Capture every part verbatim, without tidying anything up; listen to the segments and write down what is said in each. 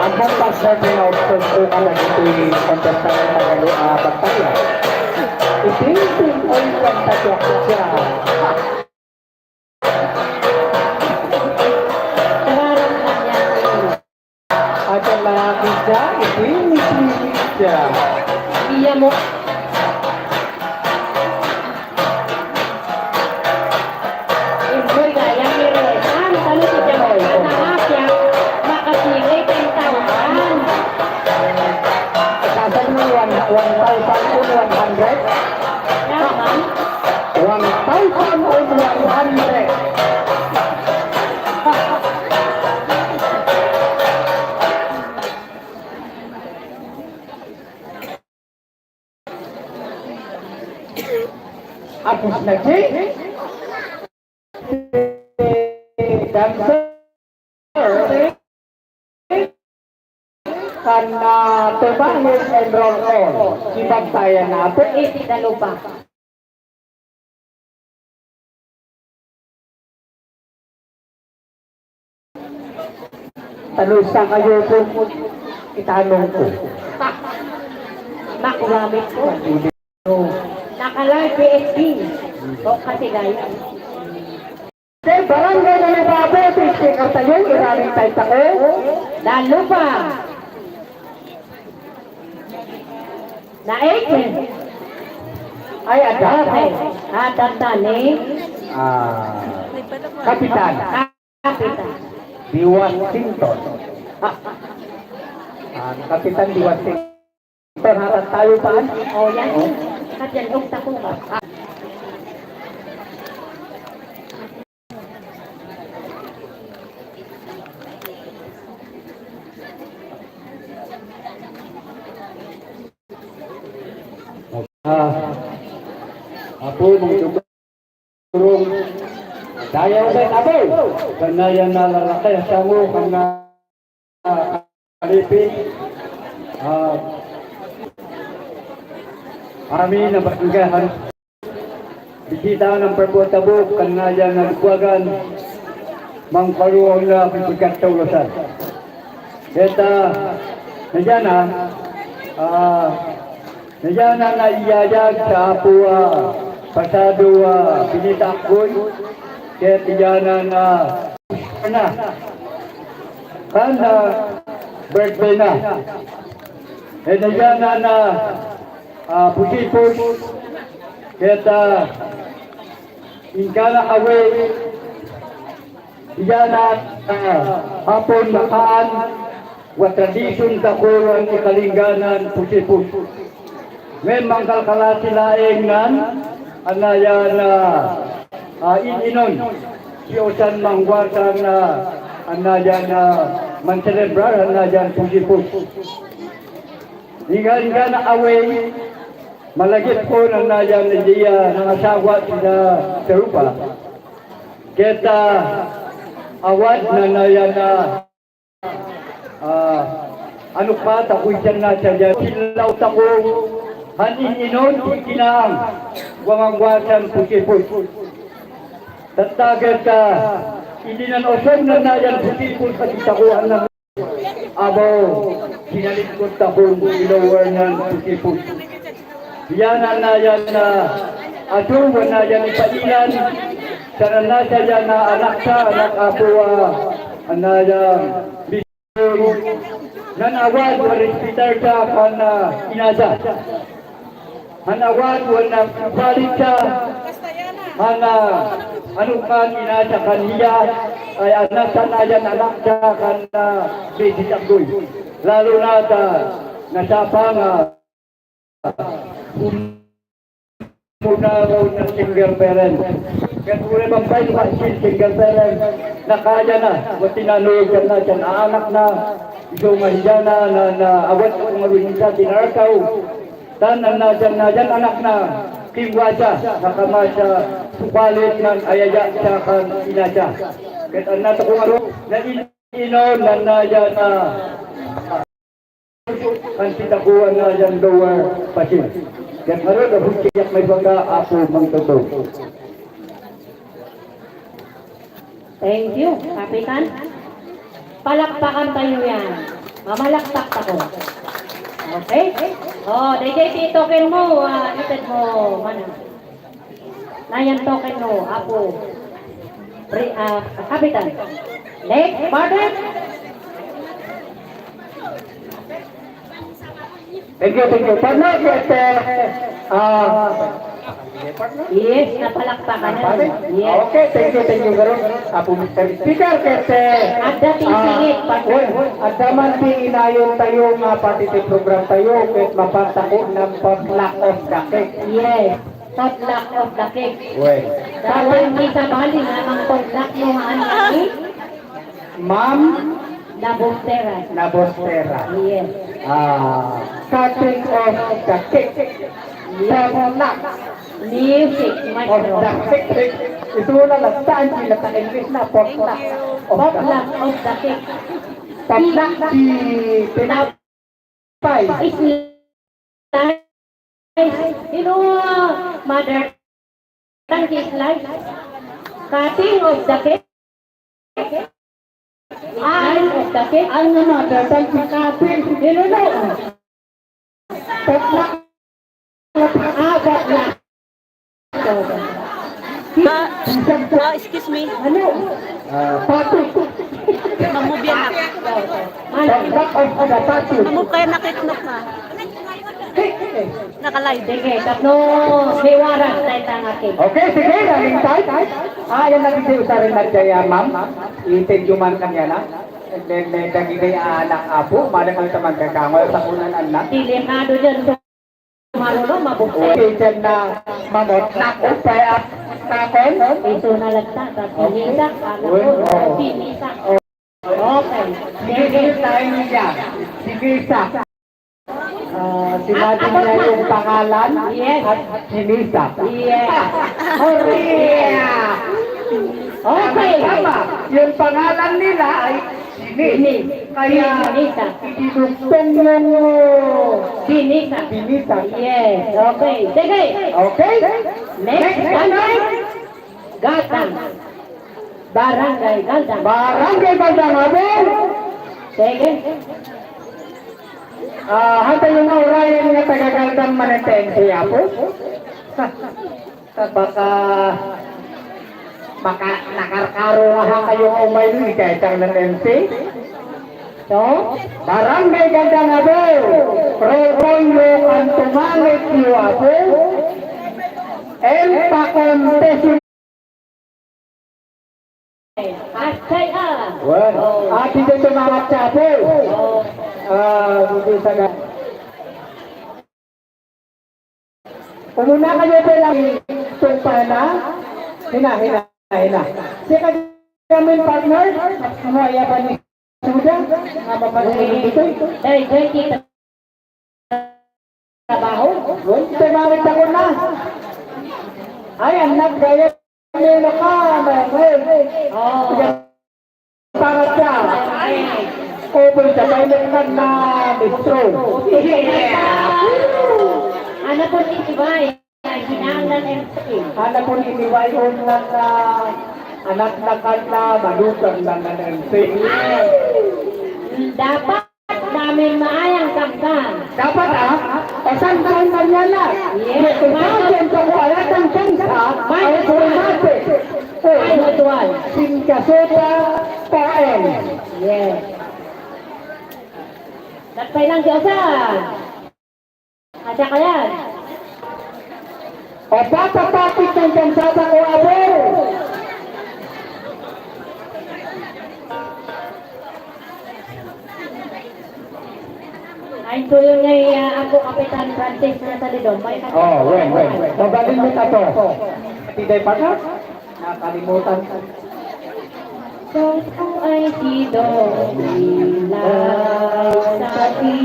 Ang pagsabi na utang ko ka na dito yung contestant ng Tagalog, ah, Pagtaya. Iting-ting, oy, pagtaya ko siya. Harap na niya sa'yo. At ang lalaki siya, iting-ting siya. Iya mo. Imbol gayang iresan, tanu si Jamal, na hapyang makasili kang tauhan. Sasa'n mo one, one thousand on one hundred? Yaman. One thousand on one hundred. Apus na ki? Dancer. Kan, ah, tema is enroll all. Kibagtayan na ato. Iti da lupa. Tanu sa kayo po, itanong ko. Makulamit ko. Nakalay P S B. O, kasi gaya. Te, barangay na nababo, te, te, katayo, iraring tay tako. Dalupa. Na eighteen. Ay, ada. Dati. Ah, tanda ni. Ah, kapitan. Kapitan. Di Washington. Ah, kapitan di Washington. Ito, harap tayo pa. O, yan. O. At yan, ugta ko ba? Ah, apo, mga Rung, dayaw ne, apo. Kanayan na lalaki, asawa, kana, kalipi. Ah, amin na barangay, han. Bisita ng Perpo Tabuk, kanayan na Lukuagan, mangkaruang na pipagkat taulasan. Keta, na yana, ah, na yana na iyayag sa apo, ah, pasado, ah, binita akoy, keta yana na, na, kan, ah, birthday na. Eh, na yana na, ah, pusipus, keta, ingkana awe, Iyana, ah, hapon makaan, wa tradisyon tako wan ikalingganan pusipus. Memang kalkalati laeng nan, anayan, ah, ah, in-inon. Si osan mangwasan, ah, anayan, ah, man-celebrar, anayan pusipus. Ingkana, ingkana awe, malagip ko nanayan iya, nangasawa sina Serupa. Keta awad nanayan na, ah, ano pa, tako isan na siya, silaw tako, han in-inon, di kinaang, wa mangwasan pusipus. Tataget ka, indi nan oson nanayan pusipus, kasi tako anan. Abo, sinalingkod takon i lower nan pusipus. Yana na, yana na, ato, wana yan i pailan, sana na siya yana anak sa, anak apo, ah, ana yan, nan awad, wa respetar sa, kan, ah, ina sa. Han awad, wana palit sa, han, ah, ano kan ina sa kan iya, ay anak sa na yan, anak sa kan, ah, besi sa koy. Lalo na sa, na sa pang, ah, um, muna raw na single parent. Kaya pure bang pa yung single parent, na kaya na, wa tinanong ka na, yan, anak na, iso nga hiya na, na, na, awad ko nga rin sa tinarakaw. Tan, na, na, yan, na, yan, anak na, kimwa sa, na kama sa, supalit nan, ayaya sa kan ina sa. Kaya na, tako nga rin, na in-, inon, na, na, yan, na, kan sitakuan na yan, lower pasil. Kaya nga rin, na, hutiyak may baga, apo, mang toto. Thank you, Kapitan. Palakpakan tayo yan. Mamalakpak tako. Okay? O, daydi ti token mo, ah, ited mo, mana. Na yan token mo, Apo. Pre-, ah, Kapitan. Next, partner. Thank you, thank you. Partner, kete, ah, yes, napalakpakan na. Yes. Okay, thank you, thank you, guro. Apo Mister Speaker, kete, adda ti, ah, singit, partner. Wen, adda man ti inayon tayo nga pati ti program tayo, ket mapan tako nang potluck of the cake. Yes, potluck of the cake. Wen. Dawang ti sabali nga mang potluck mo, ano ni? Ma'am? Nabostera. Nabostera. Yes. Ah, cutting of the cake. Yes. Potluck. Music, of the cake. Ito na lang, saan sila sa English na potluck? Of the, potluck of the cake. Potluck di pinap- Pay. Slice. You know, mother tongue is slice. Cutting of the cake. Cutting of the cake. Ang mother tongue is cutting. You know, no. Potluck. Ah, potluck. Ah, ah, excuse me. Ano? Ah, pati. Mamubian na. Ano? Mamu kaya nakitnok na. Naka-live. Sige, tapno may waras tayo tangaki. Okay, sige, running time. Ah, yan na, hindi usarin na dyan, ma'am. Ipinjuman kanya na. And then, may dagiti anak, apo, mali kami sa magkakangoy, sa unang anak. Delikado dyan. Marunong mabuksan. Okay, dyan na mamot na upay at takon. Isu na lang ta, ta, okay. Binisa, ano po, oh. Binisa. Okay. Sige, sige, tayo niya. Sige, isa. Ah, sinabi niya yung pangalan at binisa. Yes. Korea. Okay. Tama, tama. Yung pangalan nila ay Sini. Sini. Kaya, binisa. Idinugtong yung, oh, binisa. Binisa. Yes. Okay. Sige. Okay. Next. Next. Barangay Galdang. Barangay Galdang. Barangay Galdang, abo. Sige. Ah, hata yung naurayan nga taga Galdang man ang T N C, apo. Baka, baka nakarkaro nga ha kayo umay no, ikay tang ng M C. So, Barangay Galdang, abo. Roll call yo kan tumalit yo, abo. El Pacon Tesi. Asay, ah. Wen. Oh. Ati dito mga chapo. Oh. Ah, hindi sa ga- Umuna kayo pa lang itong pana. Hina, hina, hina. Si kami partner, ano, aya pa ni Suda, nga mapanood dito. Dahil, dahil kita trabaho. Uy, tumawid ako na. Ay, anak, gaya. Ano ka, may, may. Oh. Para sa, open sa pilot na na bistro. Ana pon iti bay, hinangan M C. Ana pon iti bay, on na na, anak na kan na, malukan na na M C. Dapat namin maayang kanta. Dapat, ah? O, san, san, san yan na? Yes, may, siyempre ko, alatang kanta, may, ay, may, mate. Ay, matuwal. Sin kasuta, paen. Yes. Nagpailang Diyosan. At saka yan. O, papapapit ng kansada ko, abo. Ay, tuyo niya, iya, ako, Kapitan Francis na sa Lidong. May kapitan. Oh, wen, wen. Mabalin mo ka to. Tiday pa ka? Nakalimutan. Sa ay si Dong Ilay, sa si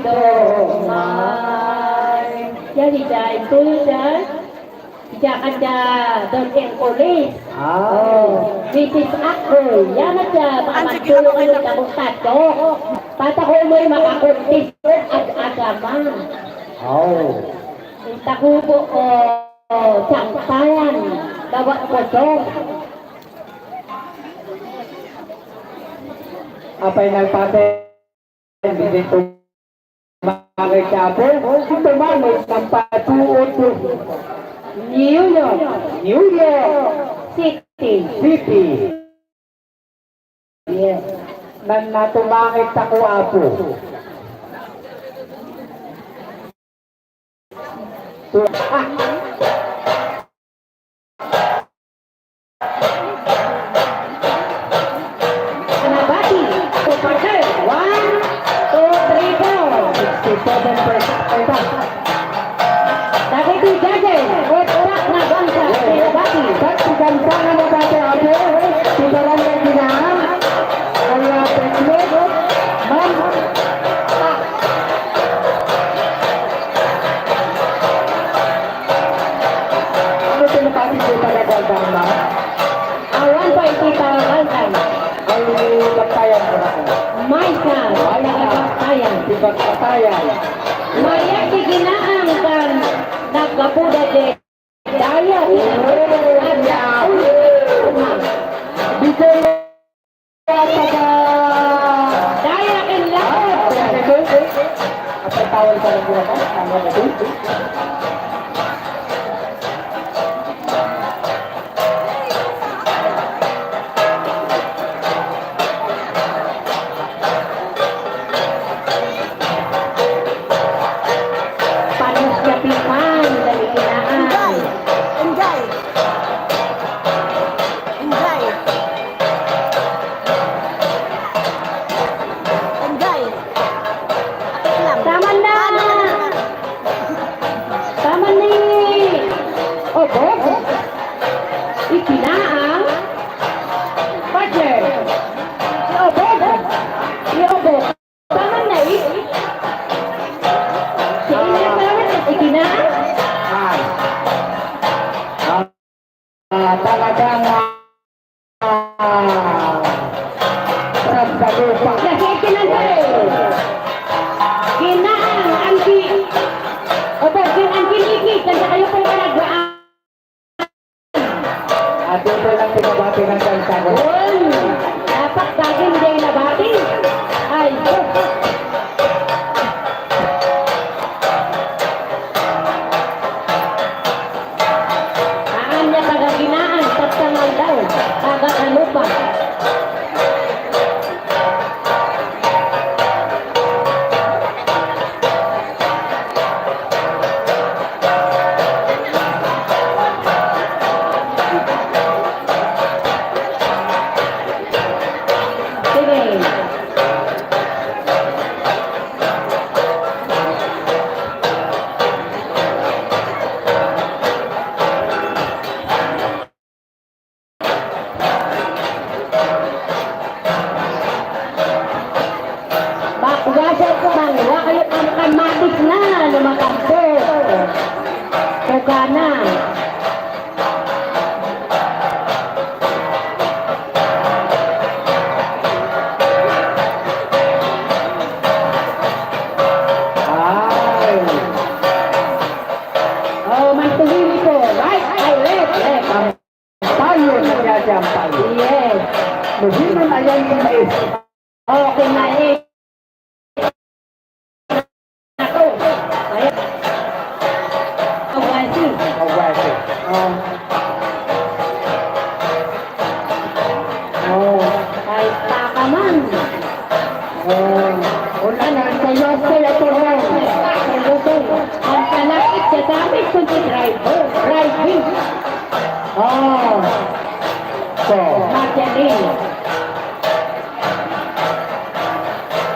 Dong May. Yan, ija, ito yun, ija. Ija kanda Don Hercules. Ah. Oh, Misis Ako. Yan, ija, mga tulong kayo, tabok-tabok. Pata ko mo'y makakuntis at agaman. Oh. Ita ko po, oh. Oh, sangpayan, bawat bosok. Apay nang pate. Dito tumangit ka po. Tumangit ng patuod. New York. New York City. City. Yes. Nan natumangit ako, apo. Nabati. Two, partner. One, two, three, four. Sixty-seven percent. Dagiti judges, upat nga bangsa ti nabati. Upat ti bangsa nga nabati, ate. Ti Barangay Ginaang. Kaya, Teknik, Ma'am. Ano ito yung topic ko talaga, Ma'am? Awan pa iti tawagan. Ay, pagtayan ko na po. Maysa, maysa. Pagtayan. Di pagtayan. Mayat ti Ginaang kan naggapuda di daya. Dito. Daya ken lahat. Apa tawag sa mga tao? Tama na din. Panos ka piman, dali kinaan. Enjoy. Enjoy. Enjoy. Enjoy. Apit lang. Tama na. Ah, tama na, tama na. Tama ni. Obo. Ipinaang. Roger. Iobo. Iobo. Tama na, eh. Sige na, tama na. Ipinaang. Ah. Ah, talagang, ah, trabado pa. Kasi kinantay. Ginaang, ang ki-, opo, kin-, ang kinikit, ang kayo pong nag-, ah. Ate po lang pinabati ng kanta ko. Yun. Dapat daging di nabati. Ay, sus. Haan ya taga-Ginaang, tatangal daw, taga-Caloocan. Sige. Ba-, wasa ko man, wa kayo kan-, kan matis na, lumakampo. Tugana. Ay. Oh, may tuwili ko. Right, ay, left, left. Ampayo, nagyaya ampayo. Yes. Muhinon ayan ti mais. Okay, mais. Ako. Ayan. Kawasi. Kawasi. Oh. Oh. Ay, takaman. Oh. Wala na, ang tayo, tayo, tayo. Ang kalapit sa dami, kundi driver. Driving. Oh. So. Madali.